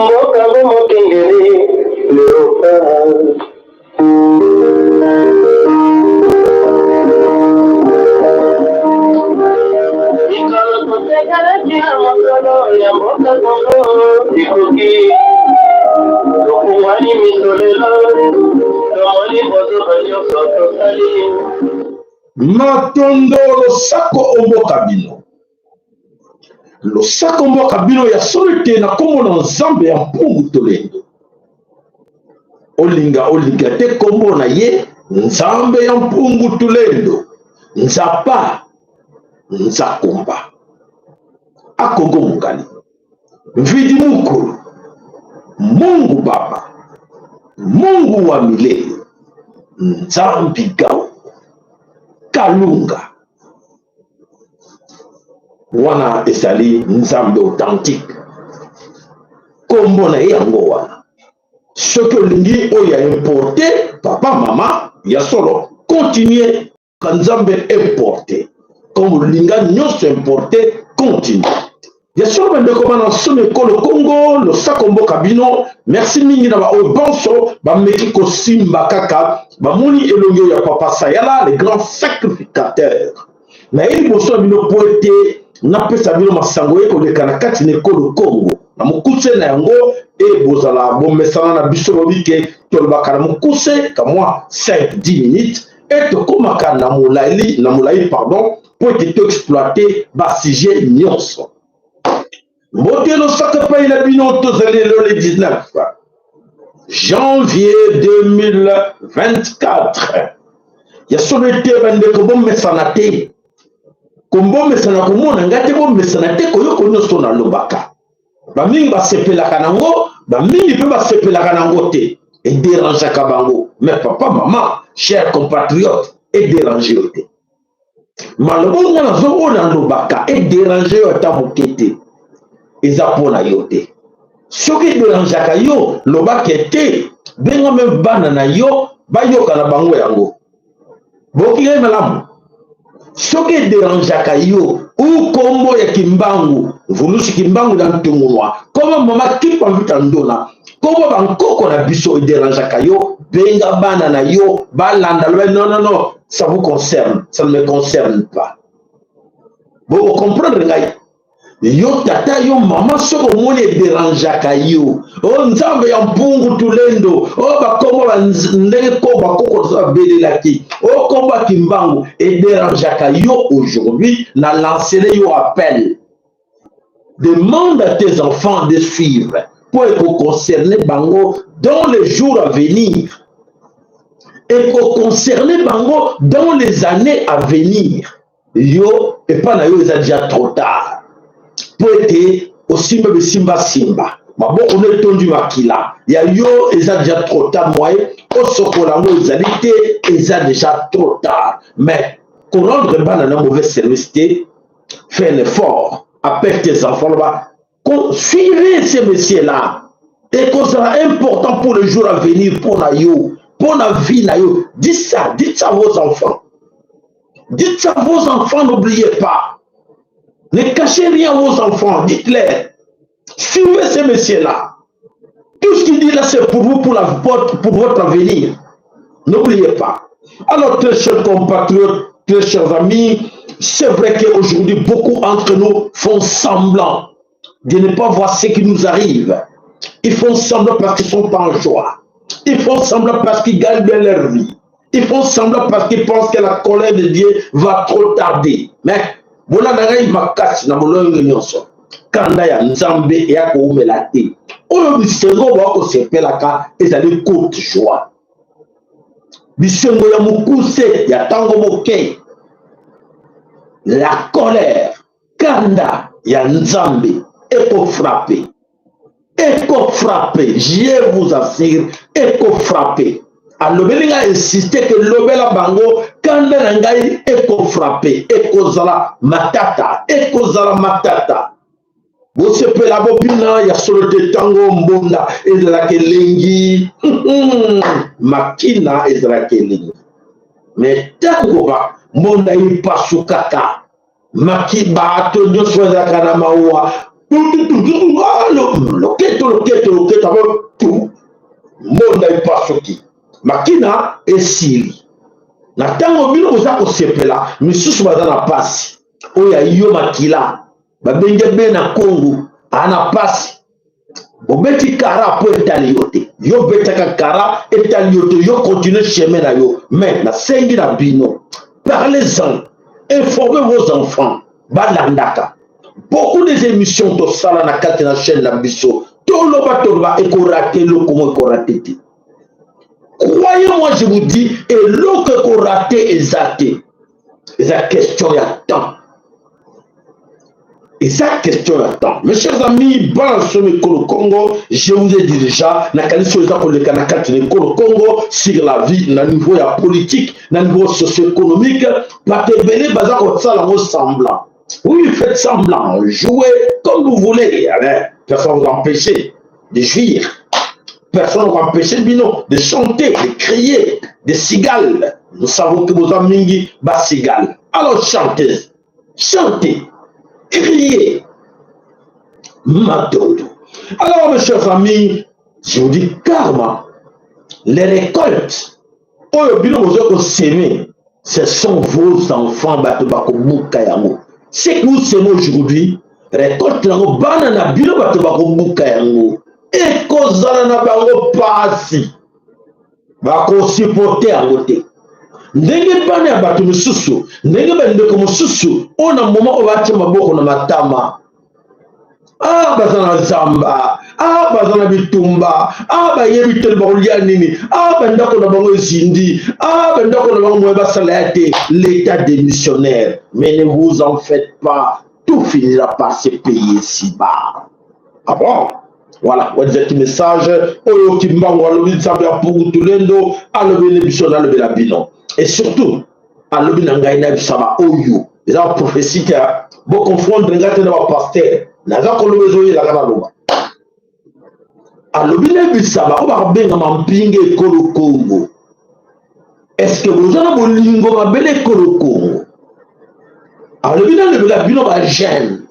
Mboka ngo mokengeli leopard. Mikolo totekalaki na mokolo ya mboka Kongo ekoki tofungwani miso lelo tomoni bozoba nyonso tosali. Matondo losako o mboka bino. Losako mboka bino ya solo ete na kombo na Nzambe ya mpungu tolendo. Olinga olinga te kombo na ye Nzambe ya mpungu tulendo. Nzapa nzakomba akongo mokali mvidi mukulu Mungu Baba Mungu wa milele Nzambi gau Kalunga wana ezali nzambe authentique kombo na ye yango wana soki olingi oyo ya importe papa mama ya solo continue ka nzambe importe comme olinga nyonso importe continue Ya solo bandeko bana nsomi ekolo Congo, losako mboka bino. Merci mingi na baoyo banso bameki kosimba kaka bamoni elongi oyo ya Papa Sayala, le grand sacrificateur. Naye liboso na bino mpo ete napesa bino masango ye koleka na kati na ekolo Congo na mokuse na yango e bozala bomesana na biso lobi ke tolobaka na mokuse kamwa 5 10 minutes e tokomaka na molai na molai pardon mpo ete to exploite ba sujet nyonso. Mbote losaka epai na bino, tozali lelo le 19 janvier 2024. Ya solo ete bandeko bomesana te kombomesana komona ngai te, bomesana te koyoko nyonso nalobaka. Bamingi basepelaka nango, bamingi mpe basepelaka nango te, ederangeaka bango. Mais papa, mama, cher compatriote, ederange yo te. Maloba oyo nga nazo oyo nalobaka ederange yo ata moke te, eza mpo na yo te. Soki ederangeaka yo, lobake te, benga meme bana na yo bayoka na bango yango. Boyoki ngai malamu? Soki ederangeaka yo ou kombo ya Kimbangu, Mvulusi Kimbangu na Ntungunwa, kombo mama Kimpa Mvita Ndona, kombo bankoko na biso ederangeaka yo, benga bana na yo balanda, loba non non non, ça vous concerne, ça ne me concerne pas. Boko comprendre ngai? Yo tata, yo mama, soki omoni ederangeaka yo, o oh, nzambe ya mpungu tulendo, o oh, bakombo ndenge ko bakoko babelelaki, o oh, kombo ya Kimbangu ederangeaka yo, aujourd'hui na lancele yo appel. Demande à tes enfants de suivre po ekoconcerne bango dans les jours à venir, ekoconcerne bango dans les années à venir. Yo epa na yo eza deja trop tard po ete osimba bisimba simba maboko no etondi makila ya yo, eza deja trop tard, moyen osokola yango ezali te, eza deja trop tard. Mais korendre bana na mauvais service te, fais un effort, appelle tes enfants, loba suivez ce monsieur là, ekozala important pour le jour à venir mpo na yo, mpo na vie na yo. Dites ça, dites ça à vos enfants, dites ça à vos enfants, n'oubliez pas, ne cachez rien à vos enfants, dites-leur, suivez ce monsieur là, tout ce qu'il dit là c'est pour vous, pour la, pour votre avenir, n'oubliez pas. Alors très chers compatriotes, très chers amis, c'est vrai qu'aujourd'hui beaucoup entre nous font semblant de ne pas voir ce qui nous arrive. Ils font semblant parce qu'ils sont pas en joie. Ils font semblant parce qu'ils gagnent bien leur vie. Ils font semblant parce qu'ils pensent que la colère de Dieu va trop tarder. Mais bolanda ngai makasi na bolongi nyonso, kanda ya Nzambe eya koumela te. Oyo bisengo bakosepelaka ezali courte joie, bisengo ya mokuse ya ntango moke. La colère, kanda ya Nzambe ekofrape, ekofrape, je vous assure, ekofrape. Alobeli ngai, insiste ke lobela bango, kanda na ngai ekofrape, ekozala matata, ekozala matata. Bosepela, bobina ya solo te. Ntango mbonda ezalaka elengi, makina ezalaka elengi, mais ntango ba mbonda epasukaka, maki bato nyonso bazalaka na mawa. Loketo, loketo, loketo, abo tu mbonda epasuki, makina esili. Na ntango bino boza kosepela, misusu baza na pasi. Oyo ya yo makila babengi be na Kongo aa na pasi. Obeti kara mpo etali yo te. Yo betaka kara, etali yo te. Yo continue chemin na yo. Mais nasengi na bino, parlez-en, informez vos enfants, balandaka beaucoup des émissions tosala na kati na chaîne na biso. Toloba, toloba, ekorater eloko mo ekorater te. Croyez-moi, je vous dis, eloko ekorater eza te. Eza question ya temps, eza question ya temps. Mes chers amis, bana somi ekolo Congo, je vous ai dit déjà, nakanisi oyo eza koleka na kati na ekolo Congo sur la vie, na niveau ya politique, na niveau socio-économique, bato ebele baza kosala yango semblant. Oui, faites semblant, jouez comme vous voulez. Personne ne vous empêcher de jouir, personne ne vous empêcher bino de chanter, de crier des cigales. Nous savons que boza mingi bacigales. Alors chantez, chantez, criez, matondo. Alors, mes chers amis, je vous dis karma, les récoltes oyo bino boza kosemer, ce sont vos enfants bato bakobuka yango. Ce que vous semez aujourd'hui, récolte yango, bana na bino bato bakobuka yango. Ekozala na bango pasi, bakosupporter yango te, ndenge bana ya bato mosusu, ndenge bandeko mosusu oyo na moma oyo batia maboko na matama. Ah, baza na zamba, ah, baza na bitumba, ah, bayebi te bakolia nini, ah, bandako na bango ezindi, ah, bandako na bango moye basala ya te. L'état démissionnaire. Mais ne vous en faites pas, tout finira par se payer ici-bas. Ah bon, voilà, wazaki message oyo Kimbangu alobi. Nzambe ya Mpungu Tulendo alobi biso, nalobela bino, et surtout alobi na ngai nayebisa baoyo eza baprophétie te. Boconfondre ngai te na bapasteur. Naza koloba, ezoyelaka naloba. Alobi nayebisa bango bakobengama mpinga ekolo Kongo: est-ce boza na bolingo mabele ekolo Kongo? Alobi nalobela bino bajeune: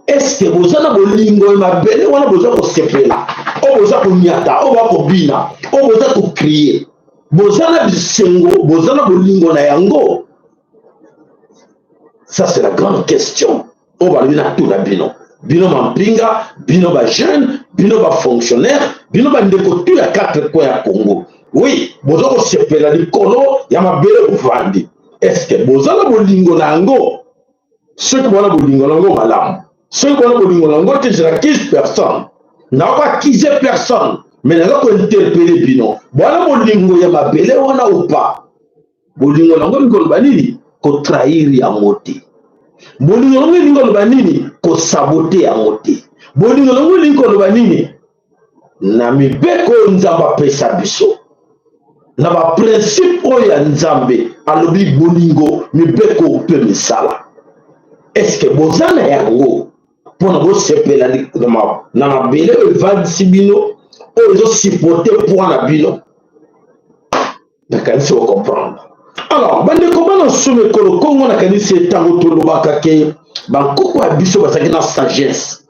est-ce boza na bolingo ya mabele wana boza kosepela, oyo boza konyata, oyo bakobina, oyo boza kocrier? Boza na bisengo, boza na bolingo na yango? Ça, c'est la grande question oyo balobi na tuna bino, bino mampinga, bino bajeune, bino bafonctionnaire, bino bandeko tu ya quatre coin ya Congo. Oui, boza kosepela likolo ya mabele bovandi. Est-ce boza na bolingo na yango? Soki bona bolingo na yango, malamu. Soki bona bolingo na yango te, je n'accuse personne, nakoaccuser personne, mais naza kointerpeller bino: bona bolingo ya mabele wana opa bolingo na yango elingi koloba nini? Kotrahir yango te. Bolingo nango elingi koloba nini? Kosaboter yango te. Bolingo nango elingi koloba nini? Na mibeko oyo Nzambe apesa biso, na baprincipe oyo ya Nzambe alobi, bolingo, mibeko mpe misala, est-ce boza na yango mpona bosepela na mabele oyo evandisi bino, oyo ezosupporter poids na bino? Nakanisi bocomprendre. Alors, bandeko bana nsoma ekolo Kongo, nakanisi ntango tolobaka ke bankoko ya biso bazalaki na sagesse.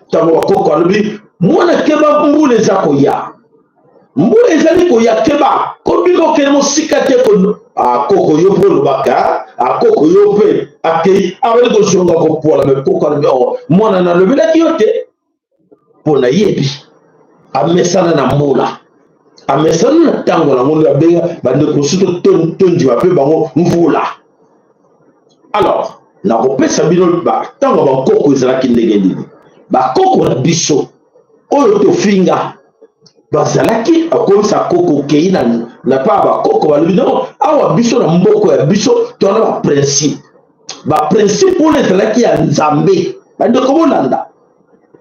Ntango bakoko alobi: "Mwana, keba, mbula eza koya, mbula ezali koya, keba, kobima okende mosika te." Akoko yo mpe olobaka, akoko yo mpe akei, abali kozonga kopola. Mais koko alobi: "O mwana, nalobelaki yo te." Mpo nayebi amesana na mbula, amesana na ntango nango nde babenga bandeko mosusu tondima mpe bango mvula. Alors, nakopesa bino ntango bakoko ezalaki ndenge nini. Bakoko na biso oyo tofinga bazalaki akomisa koko okei na pa bakoko, balobi: "Non, awa biso na mboko ya biso towana baprincipe." Baprincipe wana ezalaki ya Nzambe. Bandeko, bolanda,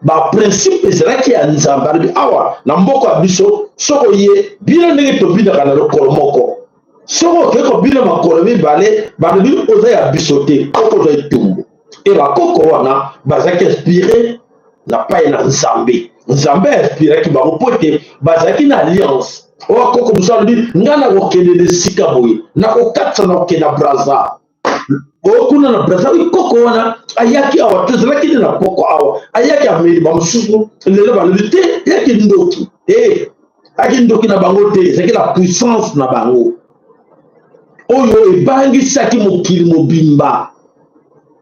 baprincipe ezalaki ya Nzambe. Alobi: "Awa na mboka ya biso, soki oye bino ndenge tobinaka na lokolo moko, soki okei kobina makolo mibale, balobi oza ya biso te, okozwa etumbu." E bakoko wana bazalaki inspire na pai na Nzambe. Nzambe ainspiraki bango mpo ete bazalaki na alliance. Oyo koko mosusu alobi, ngai nakokende na esika boye, nakokatisa, nakokende na Braza. Oyo kuna na Braza, koko wana ayaki awa, tozalaki nde na poko awa, ayaki ameli. Bamosusu lelo balobi te, ayaki ndoki. E ayaki ndoki na bango te, ezalaki na puissance na bango oyo ebangisaki mokili mobimba,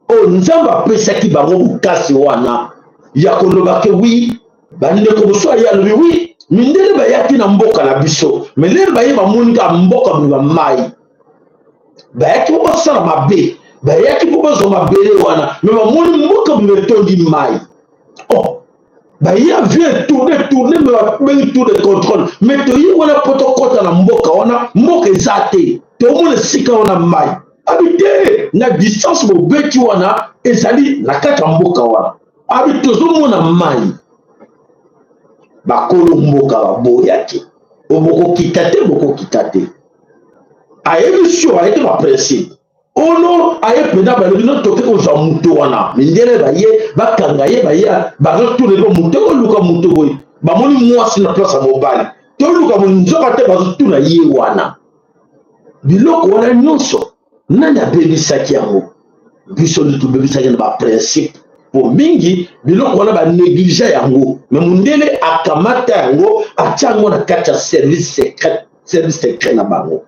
oyo Nzambe apesaki bango bokasi wana ya koloba ke wi. Bandeko mosusu aye alobi wi, mindele bayaki na mboka na biso, me lelo baye bamoni kaka mboka mobimba mai. Bayaki mpo basala mabe, bayaki mpo bazwa mabele wana, me bamoni mboka mobimba etondi mai. Oh, baye avion tourne tourne, me babengi tour de contrôle, me toyi wana mpo tokɔta na mboka wana, mboka eza te, tomona esika wana mai. Abi te, na distance bobeti wana ezali na kati ya mboka wana. Abi tozomona mai. Bakolo mboka baboyaki, bokokita te, bokokita te. Ayebisi yo, ayeki baprincipe ono aye mpenza. Balobi no, toke kozwa moto wana. Mindele baye, bakanga ye, baye bazotuna mpe moto, koluka moto boye, bamoni mwasi na place ya mobali. Toluka monzoka te, bazotuna ye wana. Biloko wana nyonso, nani abebisaki yango? Biso nde tobebisaki na baprincipe, po mingi biloko wana banéglige yango. Me mondele akamata yango, atia yango na kati ya service secret, service secret na bango,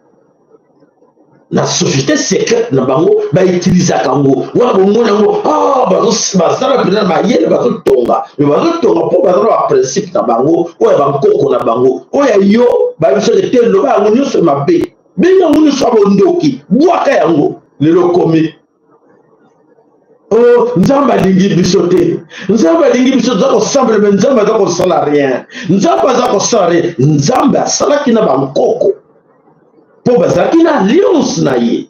na société secrète na bango, bautilisaka yango wana. Bomoni yango, bazala mpenza na mayele, bazotonga, me bazotonga mpo baza na baprincipe na bango, oyo ya bankoko na bango. Oyo ya yo, bayebi soki te, loba yango nyonso mabe, benga yango nyonso ya bondoki, bwaka yango. Lelo komi oh, Nzambe alingi biso te, Nzambe alingi biso, toza kosambela, me Nzambe aza kosala rien, Nzambe aza kosala rien. Nzambe asalaki na bankoko mpo bazalaki na alliance na ye.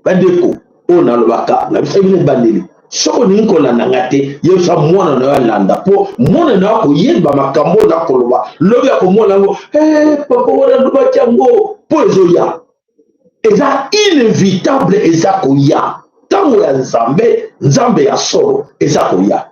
Bandeko, oyo nalobaka na biso bino ebandeli, soki olingi kolanda nga te, yebisa mwana na yo alanda, mpo mwana na yo akoyeba makambo oyo nakoloba. Lobi akomona yango, hey, papa wana alobaki yango, mpo ezoya, eza inévitable, eza koya. Ntango ya Nzambe, Nzambe ya solo, eza koya.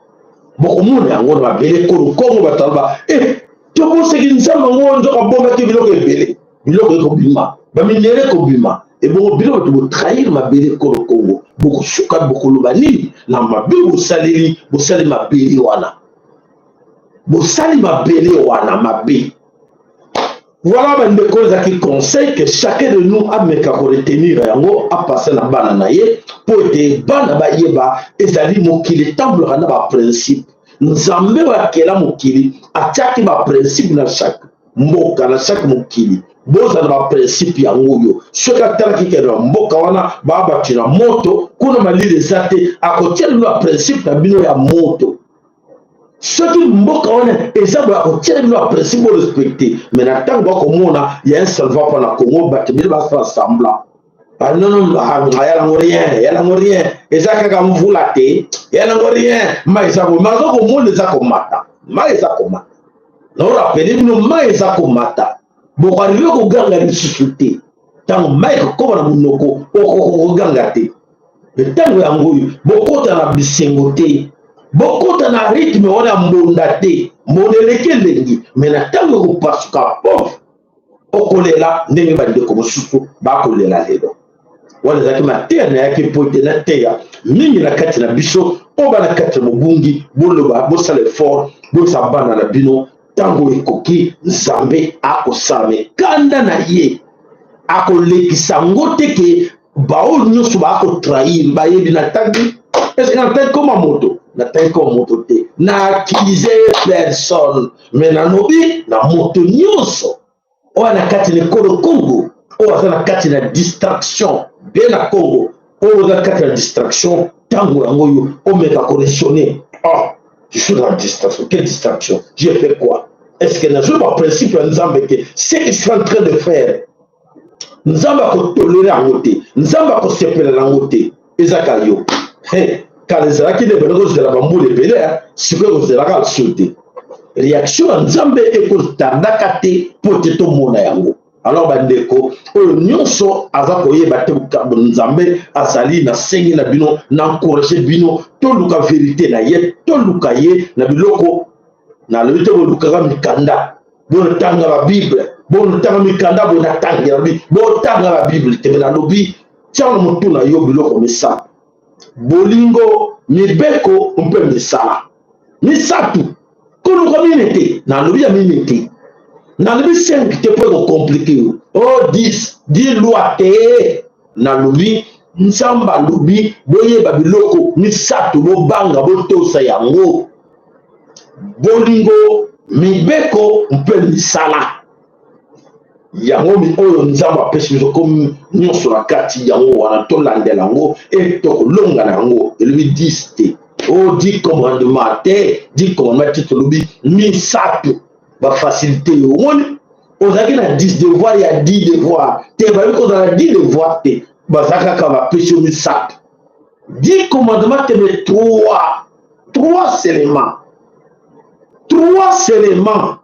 Bokomona yango na mabele kolo Kongo. Bato aloba e, toboseki Nzambe yango, nzoka abombaki biloko ebele. Biloko ekobima, baminerais ekobima. Ebongo bino bato botrahir mabele kolo Kongo, bokosuka, bokoloba nini na mabe bosaleli, bosali mabele wana, bosali mabele wana mabe? Voilà bandeko, ezalaki conseil que chacun de nous ameka koretenir yango, apase na bana na ye, mpo ete bana bayeba ezali mokili etambolaka na baprincipe. Nzambe oyo akela mokili atiaki baprincipe na chaque mboka, na chaque mokili. Bozala na baprincipe yango oyo. Soki atalaki kende na mboka wana baa bato na moto, kuna malili eza te, akotia bino baprincipe na bino ya moto. Soki mboka wana eza boye, akotiela bino baprincipe borespecte. Mais na ntango bakomona ya un salva mpo na Congo, bato ebele basala semblant. Ah, non, non, ya nango rien, ya nango rien, eza kaka mvula te, ya nango rien, mai eza boye. Maza komona eza komata, mai eza komata. Naorapele bino, mai eza komata, bokoarrive koganga lisusu te. Ntango mai ekokoma na monoko, okoka koganga te. Me ntango yango oyo, bokota na bisengo te, bokota na rythme wana ya mbonda te. Mbonda eleki elengi, me na ntango ekopasuka, pof, okolela ndenge bandeko mosusu bakolela lelo. Wana ezalaki mateya nayaki mpo ete nateya mingi na kati na biso oyo bana kati ya mobungi. Boloba, bosala effort, boyebisa bana na bino, ntango ekoki, Nzambe akosala mikanda na ye, akolekisa yango te ke baoyo nyonso bakotrahir bayebi. Natangi, est-ce natangi koma moto? Natangi koma moto te, na accuse personne, me nalobi na moto nyonso oyo na kati na ekolo Congo, oyo aza na kati na distraction bien na Congo, oyo oza na kati na distraction. Ntango yango oyo omeka koraisonner: oh, je suis dans la distraction, quelle distraction? J'ai fait quoi? Est ce que nazwi baprincipe ya Nzambe te? Ce que je suis en train de faire, Nzambe akotolere yango te, Nzambe akosepela nango te. Eza ka yo. Hey, kala ezalaki nde bende kozela bambula ebele, sikoyo kozelaka lisusu te. Réaction ya Nzambe ekotardaka te mpo te tomona yango. Alors bandeko oyo nyonso aza koyeba te Nzambe azali, nasengi na bino, na encourage bino, toluka verite na ye, toluka ye na biloko nalobi te. Bolukaka mikanda, bonotanga babible, bonotanga mikanda, bonatangela lobi, botanga babible te. Me nalobi, tia na motu na yo biloko misato: bolingo, mibeko mpe misala. Misato, koluka mine te. Nalobi ya mine te, nalobi 5 te mpo ekocompliquer yo. O oh, 10, 10 loi te. Nalobi Nzambe alobi boyeba biloko misato, bobanga, botosa yango: bolingo, mibeko mpe misala. Yango oyo Nzambe apesi biso komi nyonso na kati yango wana, tolandela yango e tokolonga na yango. Elobi 10 te, o 10 commandement te, 10 commandement te, tolobi misato. Bafacilité yo, omoni ozalaki na 10 devoir ya 10 devoir te, bayebi kozala na 10 devoir te, baza kaka bapesi yo misato. 10 commandement te, mais 3, 3 seulement, 3 seulement.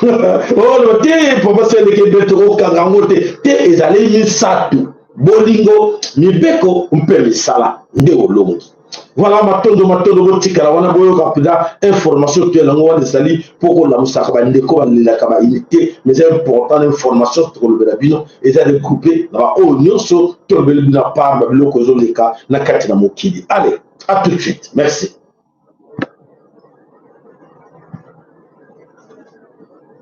Oyo te, papa Seleke, mpe tokokanga yango te te. Ezali misato: bolingo, mibeko mpe misala, nde olongi. Voilà, matondo, matondo. Botikala wana, boyoka mpenza information to yango wana ezali mpo kolamusaka bandeko balelaka baunité. Mais eza important na information tokolobela bino, eza regroupe na baoyo nyonso tolobeli bino, apart babiloko ezoleka na kati na mokili. Allez, à tout de suite, merci.